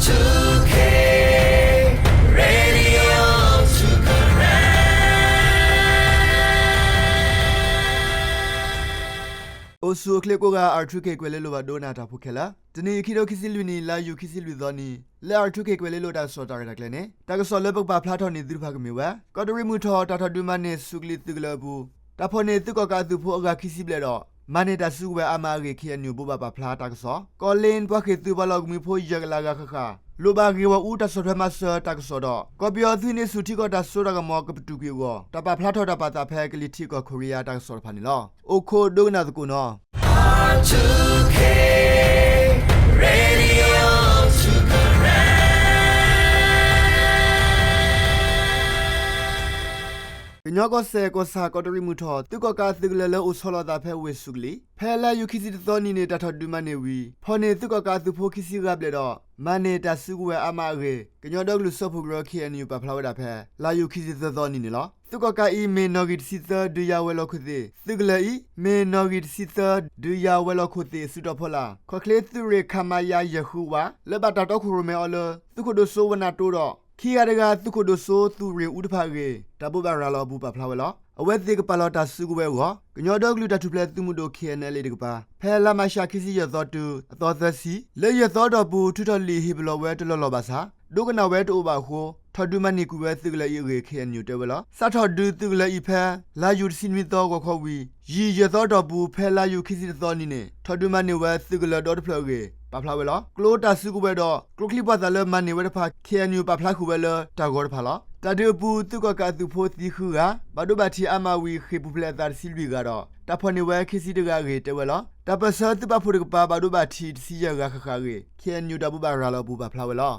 အိၣ်ဆူၣ်အိၣ်ချ့ကိးဂၤ R two K ကွဲၤလ့လိၤဘၣ်ဒိကနၣ်တၢ်ဖိခဲလၢာ်, တနံၤအံၤ ခံထိခံဆံလွံၢ်နံၣ် လါယူၤခံဆံလွံၢ်သီနံၤ လၢ R two K ကွဲၤလ့လိၤတၢ်ကစီၣ်တၢ်ရဲၣ်တၢ်ကျဲၤန့ၣ် တၢ်ကစီၣ်လၢပကပာ်ဖျါထီၣ်န့ၢ်သုတဖၣ်ကမ့ၢ်ဝဲ ကီးတရံးမုၢ်ထီၣ် တၢ်ထီၣ်ဒုးမၤန့ၢ်ဆူၣ်ကလံၤသုးကလၢၤအပူၤ တၢ်ဖီၣ်န့ၢ်သုးကီၣ်ကးအသုးဖိအဂၤခံဆံဘျဲၣ်ဒီး မၤန့ၢ်တၢ်စုကဝဲၤအါမးအဂ့ၢ် K N U ဘိးဘၣ်ပာ်ဖျါတၢ်ကစီၣ်, ကီၢ်လ့ၣ် ပှၤဃ့ၢ်သုးပှၤလီၢ်အိၣ်ကမှံဖိယဲၢ်ကလးဂၤဃၣ်ဃၣ် လိၣ်ဘၣ်ဂ့ၢ်ဂီၢ်အူတၢ်ဆီၣ်ထွဲမၤစၢၤတၢ်ကစီၣ်ဒီး ကီၢ်ပယီၤသုးဟံးန့ၢ်ဆူၣ်ထံကီၢ်တၢ်စိတၢ်ကမီၤကပတုာ်ကွံာ်အဂီၢ် တၢ်ပာ်ဖျါထီၣ်တၢ်ပာ်သးဖဲကလံၤထံးကီၢ်ခိရံယါတၢ်ကစီၣ်တဖၣ်န့ၣ်လီၤ. အိၣ်ခိးဒိကနၣ်သကိးနီၤ. ကညီကီၢ်စဲၣ်ကီၢ်ဆၣ် ကီးတရံးမုၢ်ထီၣ် သုးကီၣ်ကးအသုးကလၢၤလၢအိၣ်ဆီလီၤအသးဖဲဝ့ၢ်ဆူၣ်ကလံၤ ဖဲလါယူၤခံဆံတသီနံၤန့ၣ် တၢ်ထီၣ်ဒုးမၤန့ၢ်ဝံၤ ဖီၣ်န့ၢ်သုးကီၣ်ကးအသုးဖိခံဆံဂၤဘျဲၣ်ဒီး မၤန့ၢ်တၢ်စုကဝဲၤအါမးအဂ့ၢ် ကညီဒီကလုာ်စၢဖှိၣ်ကရၢ K N U ပာ်ဖျါဝဲဒၣ်ဖဲ လါယူၤခံဆံသၢသီနံၤန့ၣ်လီၤ. သုးကီၣ်ကးအံၤ မ့ၢ်နီၣ်ဂံၢ်တဆံသၢ ဒုးယၤဝဲၤလီၢ်ခိၣ်သ့ၣ်, သုးကလၢၤအံၤ မ့ၢ်နီၣ်ဂံၢ်တဆံသၢ ဒုးယၤဝဲၤလီၢ်ခိၣ်သ့ၣ်အစုတီၤဖီလာ် ခီၣ်ချ့သုးရ့ၣ် ခမရ ယဲၢ်ဃုဝး လၢဘၣ်တၢ်တီခိၣ်ရိၣ်မဲအီၤလၢ သုးခိၣ်ဒိၣ်စိဝနၢ်တိဒီး ခံဂၤတဂၤ သုးခိၣ်ဒိၣ်စိသုးရ့ၣ်အူတဖၣ်အဂ့ၢ် တၢ်ဘိးဘၣ်ရၤလီၤအပူၤပာ်ဖျါဝဲလီၤ. အဝဲသ့ၣ်ကပာ်လီၤတၢ်စုကဝဲၤအဂီၢ် ကညီဒီကလုာ်တၢ်ထူၣ်ဖျဲးသုးမုၢ်ဒိၣ် K N L A တကပၤ ဖဲလါမးရှးခံဆံယဲၢ်သီတုၤ အသီသၢဆံ လၢယဲၢ်သီအတီၢ်ပူၤ ထုးထီၣ်လံာ်ဟ့ၣ်ပလီၢ်ဝဲတလီၢ်လီၢ်ဘၣ်ဆၣ် ဒိကနၣ်ဝဲတအိၣ်ဘၣ်အဃိ ထီၣ်ဒုးမၤန့ၢ်ကွံာ်ဝဲသုးကလၢၤအံၤအဂ့ၢ် K N U တဲဝဲလီၤ. စးထီၣ်ဒုးသုးကလၢၤအံၤဖဲ လါယူၤတဆံနွံသီဂီၤခီဝံၤ ယံာ်ယဲၢ်သီအတီၢ်ပူၤ ဖဲလါယူၤခံဆံတသီနံၤန့ၣ် ထီၣ်ဒုးမၤန့ၢ်ဝဲသုးကလၢၤဒီတဖျၢၣ်အဂ့ၢ် ပာ်ဖျါဝဲလီၤ. ကျိတၢ်စုကဝဲၤဒီး ကျိချံပှာ်သၣ်လၢမၤန့ၢ်ဝဲတဖၣ် K N U ပာ်ဖျါဃုာ်ဝဲလၢတၢ်ဂီၤတဖၣ်လီၤ. တၢ်ဒုးအပူၤ သုးကီၣ်ကးအသုးဖိသံဃုဂၤ, ဘၣ်ဒိဘၣ်ထံးအါမးဝံၤ ဃ့ၢ်ပူၤဖျဲးအသးတဆံလွံၢ်ဂၤဒီး တၢ်ဖီၣ်န့ၢ်ဝဲခံဆံတဂၤအဂ့ၢ်တဲဝဲလီၤ. တၢ်ပၢၢ်ဆၢသုးပာ်ဖှိၣ်တကပၤ ဘၣ်ဒိဘၣ်ထံးတဆံယဲၢ်ဂၤဃၣ်ဃၣ်အဂ့ၢ် K N U တၢ်ဘိးဘၣ်ရၤလီၤအပူၤပာ်ဖျါဝဲလီၤ.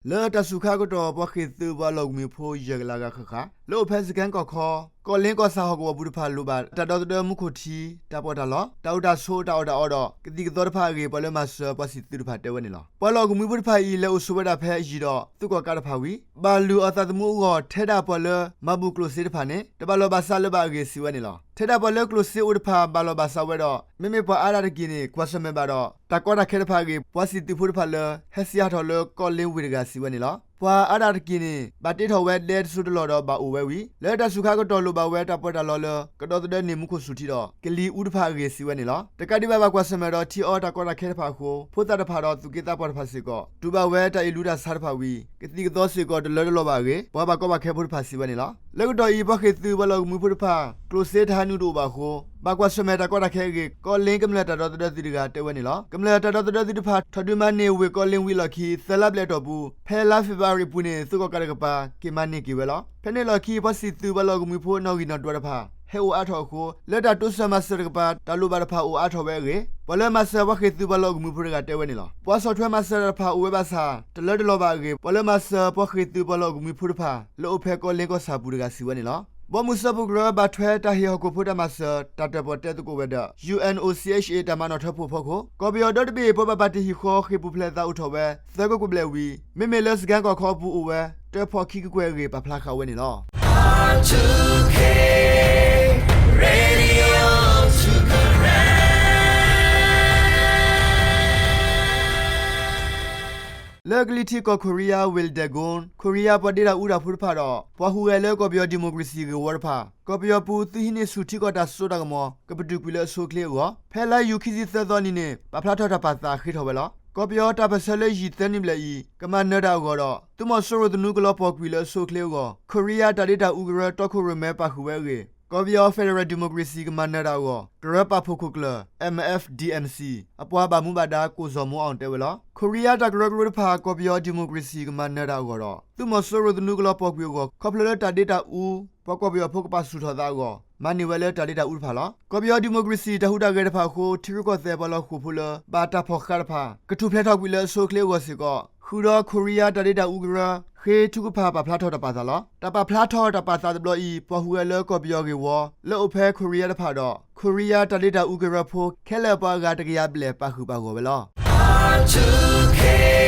လၢတၢ်စူၤခါအကတီၢ် ပှၤဃ့ၢ်သုးပှၤလီၢ်အိၣ်ကမှံဖိယဲၢ်ကလးဂၤဃၣ်ဃၣ် လၢအိၣ်ဖဲစကဲၣ်ကီၢ်ခီ ကီၢ်လ့ၣ်ကီၢ်ဆၣ်ဟီၣ်ကဝီၤပူၤတဖၣ် လိၣ်ဘၣ်တၢ်ဒီသဒၢမူခိၣ်ထံ တၢ်ပီးတၢ်လီ တၢ်အိၣ်တၢ်ဆိးတၢ်အီၣ်တၢ်အီဒီး ကသံၣ်ကသီတဖၣ်အဂ့ၢ် ပှၤလၢမၤစၢၤပှၤစံၣ်သုးတဖၣ်တဲဝဲန့ၣ်လီၤ. ပှၤလီၢ်အိၣ်ကမှံဖိတဖၣ်အံၤ လဲၤအိၣ်ဆိးဝဲဒၣ်ဖဲအယံၤဒီး သုးကီၣ်ကးတဖၣ်ဝံၤ ဘၣ်လုၢ်အီၣ်သးသမူအဂီၢ် ထဲဒၣ်ပှၤလၢမၤဘူၣ်ကျိၣ်စ့တဖၣ်န့ၣ် တဘၣ်လီၢ်ဘၣ်စးလၢၤဘၣ်အဂ့ၢ် စံးဝဲန့ၣ်လီၤ. ထဲဒၣ်ပှၤလၢကျိၣ်စ့အိၣ်တဖၣ် ဘၣ်လီၢ်ဘၣ်စးဝဲဒီး မ့မ့ၢ်ပှၤအါဒၣ်တက့ၢ်န့ၣ် ကွၢ်ဆၢၣ်မဲာ်ဘၣ်ဒီး တၢ်ကီတၢ်ခဲတဖၣ်အဂ့ၢ် ပှၤစံၣ်သုးဖိတဖၣ်လၢ ဟဲစံၣ်ဟးထီၣ်လၢကီၢ်လ့ၣ်ဝ့ၢ်တဂၤ စံးဝဲန့ၣ်လီၤ. ပှၤအါဒၣ်တက့ၢ်န့ၣ် ဘၣ်တ့ထီၣ်ဝဲဒဲတစိၤတလီၢ်ဒီးဘၣ်အိၣ်ဝဲဝံၤ လၢတၢ်စူၤခါအကတီၢ် လိၣ်ဘၣ်ဝဲတၢ်ပီးတၢ်လီလၢ ကဒီသဒၢန့ၢ်မူခိၣ်စူၤထံဒီး ကလံၤအူတဖၣ်အဂ့ၢ် စံးဝဲန့ၣ်လီၤ. တကးဒံးဘၣ် ဘၣ်ကွၢ်ဆၢၣ်မဲာ်ဒီးထံအီတၢ်ကီတၢ်ခဲတဖၣ်အဃိ ဖိသၣ်တဖၣ်ဒီးသူၣ်က့သးပှၢ်တဖၣ်စ့ၢ်ကီး တူၢ်ဘၣ်ဝဲတၢ်အ့ၣ်လူတၢ်ဆါတဖၣ်ဝံၤ ကသံၣ်ကသီစ့ၢ်ကီး တလၢတလီၢ်ဘၣ်အဂ့ၢ် ပှၤဘၣ်ကီဘၣ်ခဲဖိတဖၣ် စံးဝဲန့ၣ်လီၤ. လၢကတီၢ်အံၤ ပှၤဃ့ၢ်သုးပှၤလီၢ်အိၣ်ကမှံဖိတဖၣ် ကျိၣ်စ့တဟါနုာ်တအိၣ်ဘၣ်အဃိ ဘၣ်ကွၢ်ဆၢၣ်မဲာ်တၢ်ကီတၢ်ခဲအဂ့ၢ် ကီၢ်လ့ၣ်ကမျၢၢ်တၢ်ဒီသဒၢသုးတဂၤ တဲဝဲန့ၣ်လီၤ. ကမျၢၢ်တၢ်ဒီသဒၢသုးတဖၣ် ထီၣ်ဒုးမၤန့ၢ်ဝ့ၢ်ကီၢ်လ့ၣ်ဝံၤအလီၢ်ခံ သၢလါဘျဲၣ်အတီၢ်ပူၤ ဖဲလါဖ့ၤဘြူၤအါရံၤအပူၤန့ၣ် သုးကီၣ်ကးတကပၤ က့ၤမၤန့ၢ်က့ၤဝဲလီၤ. ဖဲန့ၣ်အလီၢ်ခံ ပှၤစံၣ်သုးပှၤလီၢ်အိၣ်ကမှံဖိနီၣ်ဂံၢ်နီၣ်ဒွးတဖၣ် ဟဲအိၣ်အါထီၣ်အဃိ လၢတၢ်တိစၢၤမၤစၢၤတကပၤ တၢ်လိၣ်ဘၣ်တဖၣ်အိၣ်အါထီၣ်ဝဲအဂ့ၢ် ပှၤလၢမၤစၢၤပှၤဃ့ၢ်သုးပှၤလီၢ်အိၣ်ကမှံဖိတဂၤတဲဝဲန့ၣ်လီၤ. ပှၤဆီၣ်ထွဲမၤစၢၤတၢ်တဖၣ်အိၣ်ဝဲဘၣ်ဆၣ် တလၢတလီၢ်ဘၣ်အဂ့ၢ် ပှၤလၢမၤစၢၤပှၤဃ့ၢ်သုးပှၤလီၢ်အိၣ်ကမှံဖိတဖၣ် လၢအိၣ်ဖဲကီၢ်လ့ၣ်ကီၢ်ဆၣ်ပူၤတဂၤ စံးဝဲန့ၣ်လီၤ. ဘီမုၢ်စၢဖှိၣ်ကရၢ ဘၣ်ထွဲတၢ်ဟ့ၣ်ဟီၣ်ခိၣ်ဖိတၢ်မၤစၢၤ တၢ်တၢၣ်ပီၣ်တဲသကိးဝဲၤဒၢး U N O C H A တၢ်မၤနီၣ်ထၢဖှိၣ်အဖီခိၣ် ကီၢ်ပယီၤဒီတဘ့ၣ် ပှၤဘၣ်ပာ်တ့ၢ်ဟံၣ်ဃီ ဃ့ၢ်ပူၤဖျဲးသးအိၣ်ထီၣ်ဝဲ သၢကကွဲၢ်ဘျဲၣ်ဝံၤ မ့မ့ၢ်လၢစကဲၣ်ကီၢ်ခီအပူၤအိၣ်ဝဲ တၢဖီၣ်ခံကကွဲၢ်အဂ့ၢ် ပာ်ဖျါဃာ်ဝဲန့ၣ်လီၤ. လၢကလံၤထံးကီၢ်ခိရံယါ ဝ့ၢ်လဒဲးကိၣ် ခိရံယါပှၤဒ့တၢ်အူတၢ်ဖိတဖၣ်ဒီး ပှၤဟူးဂဲၤလၢကီၢ်ပယီၤဒံၣ်မိၣ်ကရ့ၣ်စံၣ်ဂ့ၢ်ဝီတဖၣ် ကီၢ်ပယီၤပူၤသုးဟံးန့ၢ်ဆူၣ်ထံကီၢ်တၢ်စိတၢ်ကမီၤ ကပတုာ်ကွံာ်လၢအဆိအချ့အဂီၢ် ဖဲလါယူၤခံဆံသၢသီနံၤန့ၣ် ပာ်ဖျါထီၣ်တၢ်ပာ်သးဃ့ထီၣ်ဝဲလီၤ. ကီၢ်ပယီၤတၢ်ပၢၢ်ဆၢလၢယံာ်သၢနံၣ်ဘျဲၣ်အံၤ ကမၤနၢၤတၢ်အဂီၢ်ဒီး သုးမီၤစိရိၤသနူကလီၤပှီၢ်ကွံာ်လၢအဆိအချ့အဂီၢ် ခိရံယါတၢ်ဒ့တၢ်အူကရၢတီခိၣ်ရိၣ်မဲပာ်ဃုာ်ဝဲအဂ့ၢ် ကီၢ်ပယီၤ Federal Democracy ကမၤနၢၤတၢ်အဂီၢ် ကရၢပာ်ဖှိၣ်ခိၣ်ကျၢၢ် M F D M C အပှၤဘၣ်မူဘၣ်ဒါ ကိၣ်စီၤမိအီၣ်တဲဝဲလီၤ. ခိရံယါတၢ်ကရၢကရိတဖၣ် ကီၢ်ပယီၤဒံၣ်မိၣ်ကရ့ၣ်စံၣ် ကမၤနၢၤတၢ်အဂီၢ်ဒီး သုးမီၤစိရိၤသနူကလီၤပှီၢ်ကွံာ်အဂီၢ် ခီဖျိလၢတၢ်ဒ့တၢ်အူ ပှၤကီၢ်ပယီၤဖိကပာ်ဆူၣ်ထီၣ်သးအဂီၢ် မၤန့ၢ်ဝဲလၢတၢ်ဒ့တၢ်အူတဖၣ်လီၤ. ကီၢ်ပယီၤဒံၣ်မိၣ်ကရ့ၣ်စံၣ် တၢ်ဟူးတၢ်ဂဲၤတဖၣ်အဃိ ထံရူၢ်ကီၢ်သဲးပှၤလီၤဃိာ်ဖိလၢ ဘၣ်တၢ်ဖီၣ်ဃာ်တဖၣ် ကထူၣ်ဖျဲးထီၣ်ကွံာ်လၢအဆိအချ့အဂီၢ်စ့ၢ်ကီး ဃုာ်ဒီးခိရံယါတၢ်ဒ့တၢ်အူကရၢ ဃ့ထုကဖၣ်ပာ်ဖျါထီၣ်တၢ်ပာ်သးလီၤ. တၢ်ပာ်ဖျါထီၣ်တၢ်ပာ်သးတဘျီအံၤ ပှၤဟူးဂဲၤလၢကီၢ်ပယီၤဂ့ၢ်ဝီ လၢအိၣ်ဖဲခိရံယါတဖၣ်ဒီး ခိရံယါတၢ်ဒ့တၢ်အူကရၢဖိ ခဲလၢာ်ပှၤအဂၤတကယၤဘျဲၣ် ပာ်ဃုာ်ပာ်ဂီၢ်ဝဲလီၤ.